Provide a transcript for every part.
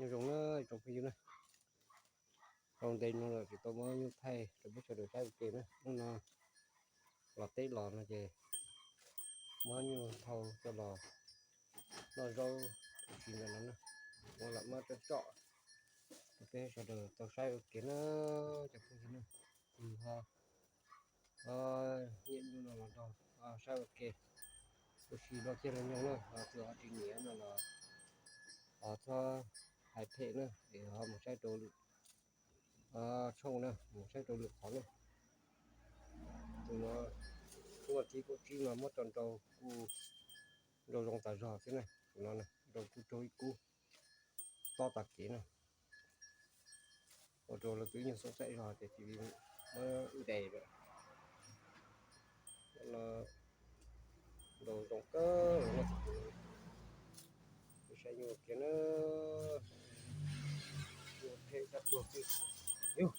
Nyob zoo na tsoom phooj ywg na, ua ntev no lawm tsis tau muab nyuj thaij rau peb sawv daws saib ua ke na. Hnub no los teb los no ces muab nyuj thau coj los noj zaub ua si ntawm no na. Muab lam muab coj tsom rau peb sawv daws tau saib ua ke na cov phooj ywg na. Ho nyiam nyuj no los nrog saib ua ke, tab sis los kiag los nyoog na, ho txawm ho tsis nyiam no los ho txhob hais phem na, es ho mus saib rau lwm tshooj na, mus saib rau lwm qhov na. Tus no kuj thib kaum tsib no muab tso nrau kuj nrau zoo tas zog xwb na, tus no nrau kuj raug ib kub tob tas kev na. Ua rau lawv tus ib nyuag xoob xaim zog tias cia li muab ntes lawm. Nrau zoo kawg los no, saib nyuj kiag na, nyuj phem tag tuag xwb. Yus,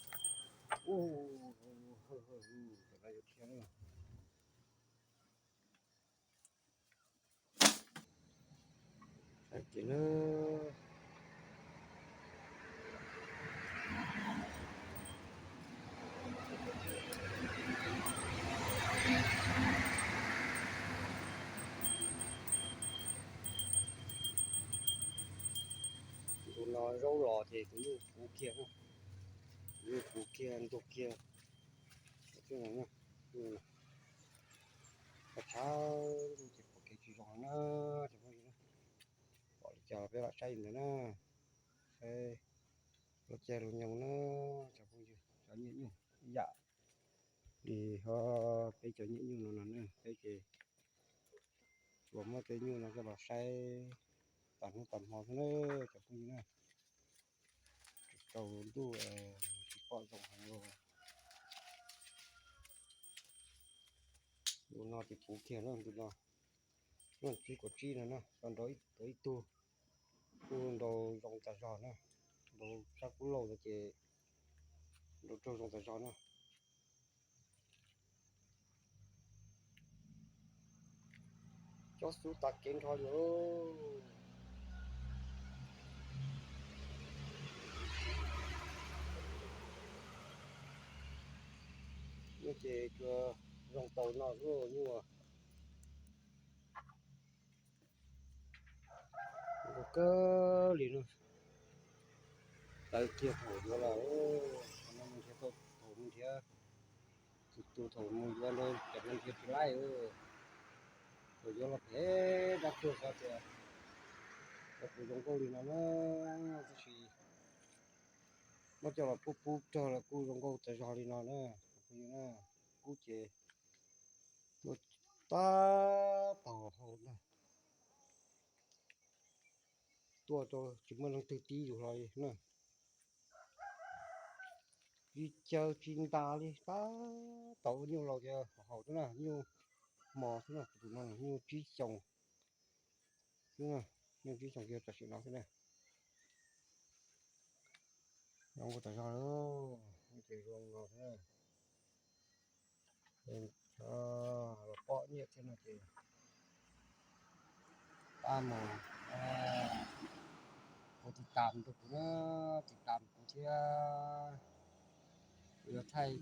ub, tam no yuav khiav na. Saib kiag na. Tus no zaub los ces tus nyuj puv kiag, tus nyuj puv kiag ntug kiag. Qhov tshab ces pom kev tsis zoo na, cov phooj ywg na. Pom li cas los peb lam saib li ntawd na, saib luag caij luag nyoog na, cov phooj ywg cov nyiam nyuj ib yam li ho peb cov nyiam nyuj no no na, peb ces tsuas muab tej nyuj no coj los saib tas hnub tas hmo xwb na, cov phooj ywg na. Tsaus ntuj tsis pom zoo heev li. Tus no ces puv kiag na, tus no hnub thib kaum tsib no na, tso nrau ib tug, kuj nrau zoo tas zog na, nrau sab kub lauj no ces nrau raug zoo tas zog na. Cob xub tas kev nrho li. Nyuj ces tsuas zoo tau no xwb nyuj. Zoo kawg li no. Tawv kiag thaum yuav los, no mus nrhiav tau thaum mus nrhiav, tus tus thaum mus yuav ntawd ces mus nrhiav tsis laib. Thaum yuav los phem dab tuag xav tias tau kuv zoo nkauj li no na, tab sis muab coj los pub pub rog los kuj zoo nkauj tas zog li no na. Kub ces tuaj tab tom hau na, tuaj rau tsis muaj leej twg tib yus hlo li na. Tsis caw tsis ntas li, tab tom ua nyuj laus ces haus xwb na, nyuj hmo xwb na, tus no nyuj tsib xyoos xwb na, nyuj tsib xyoos kiag tam sim no xwb na. Zoo nkauj tas zog lawm, ces zoo no xwb na. Los pom nyiaj thiab no ces pab mus ua tiv tam rau kuv na, tiv tam kuv thiab kuv yuav thaij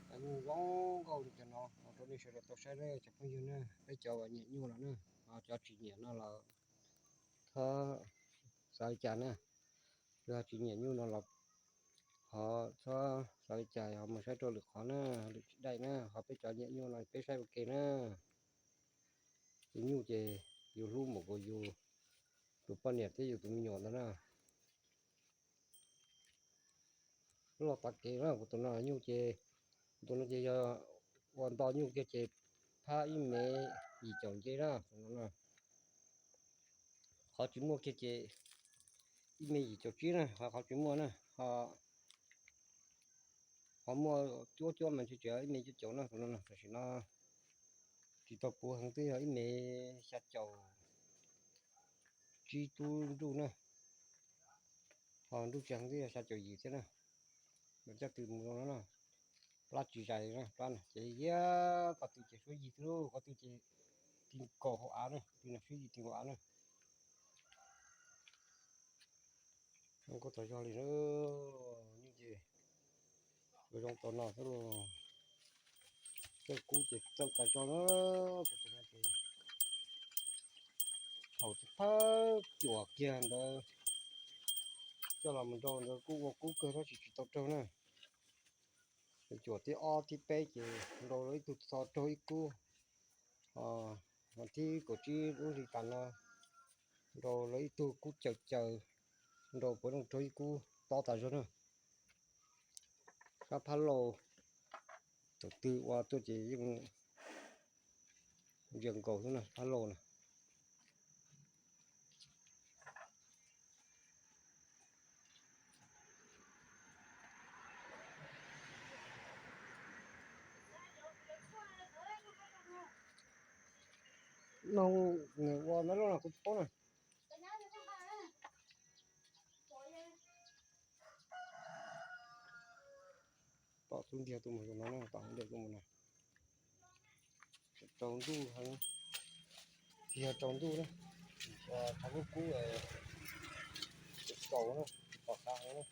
cov nyuj zoo nkauj li cov no rau nej sawv daws tau saib na cov phooj ywg na, peb cov uas nyiam nyuj los na, ho cov tsis nyiam no los txhob xav li cas na. Yog tsis nyiam nyuj no los ho txhob xav li cas, ho mus saib rau lwm qhov na, lwm tsis dai na, ho peb cov nyiam nyuj no peb saib ua ke na. Ces nyuj ces yus hlub npaum nkaus yus tus poj niam thiab yus tus me nyuam ntawd na. Loj tag kev na, kuv tus no nyuj ces, tus no ces yog ua nto nyuj kiag ces phab ib mev yim caum nce na, tus no na. Qhov tsis muaj kiag ces ib mev yim caum tsib na, ho qhov tsis muaj na, ho, ho muaj cuab cuab mas tsis tseem ib mev cuaj caum na, tus no na, tam sim no tsis tau puv heev twb yog ib mev xya caum tsib tub nruj na, ho nruj tsis heev twb yog xya caum yim thiab na. Lawv caj tw mus zoo no na, plab tsis zais na, plab na ces yog qhov twg ces suab yig twg lauj, qhov twg ces ti nkaus hauv av na, qhov twg no suab yig ti nkaus av na. Kuj tau yog li na, nyob ces zoo tau no xwb los. Txawj kub ces txawj tas zog na, kuv tus no ces thaum thawj cuam kiag ntawd coj los mus nrau ntawd kuj ua kub kawg tab sis tsis tau raug na. Cuam thib ob thib peb ces nrau lawv ib tug txo raug ib kub. Mas thib kaum tsib lub hli tas no nrau lawv ib tug kub caws caws, nrau puav leej raug ib kub tob tas zog na. Sab phab laug, thaum twg ua tuaj ces yeej ntsia nkaus xwb na, phab laug na. No nws ua nab loj no kuv tsis paub na. Tom xub ntiag tuaj mus no, tom xub ntiag tuaj mus no. Tsaus ntuj heev, tsis yog tsaus ntuj na, tshav kub kub, tsaus na, tsis pom qab heev na.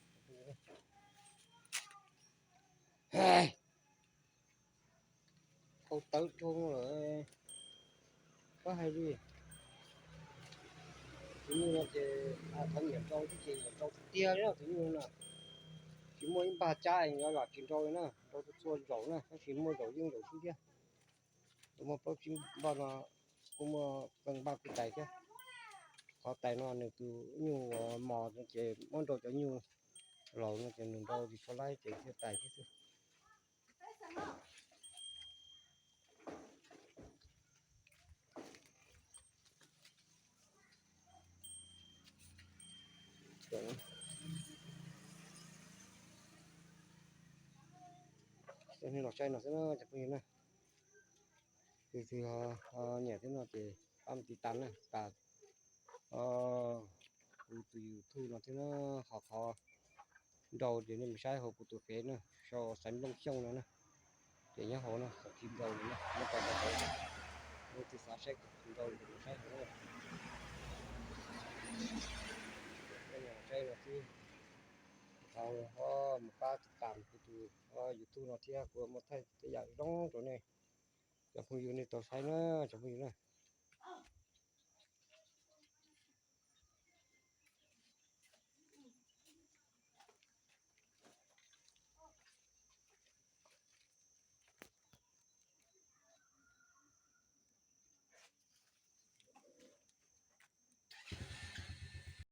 Tau tawv dhau lawm, pab hais li. Tus nyuj no ces thov nyiam nrau thiab ces nyiam nrau tiag tiag li no, tus nyuj no na. Tsis muaj ib npag cab yuav lam tsis nrau li na, nrau txhua zaus na, tab sis muaj zaus yeej zaum xwb thiab. Tus muaj plaub tsib npag no kuj muaj qee npaj kuj tais thiab. Qhov tais no nws tus nyuj uas mos no ces muab nrau cov nyuj laus no ces nws nrau tsis tshua laib ces thiaj tais thiab xwb. Cov neeg los saib no xwb na cov phooj ywg na. Tus twg ho nyiam thiab no ces pab mus tiv tas na, tas kuv tus YouTube no thiab na, ho qhov nrau ces nej mus saib hauv kuv tus fev na, sau Xaiv Nplooj Xyooj no na. Ces nyob hauv no qhov khi nrau no na, nyob rau hauv, nej twg xav saib kuv khi nrau ces mus saib hauv na. Saib no xwb, thov ho mus pab tiv tas kuv tus YouTube no thiab kuv muaj thaij tej yam zoo rau nej cov phooj ywg nej tau saib na, cov phooj ywg na.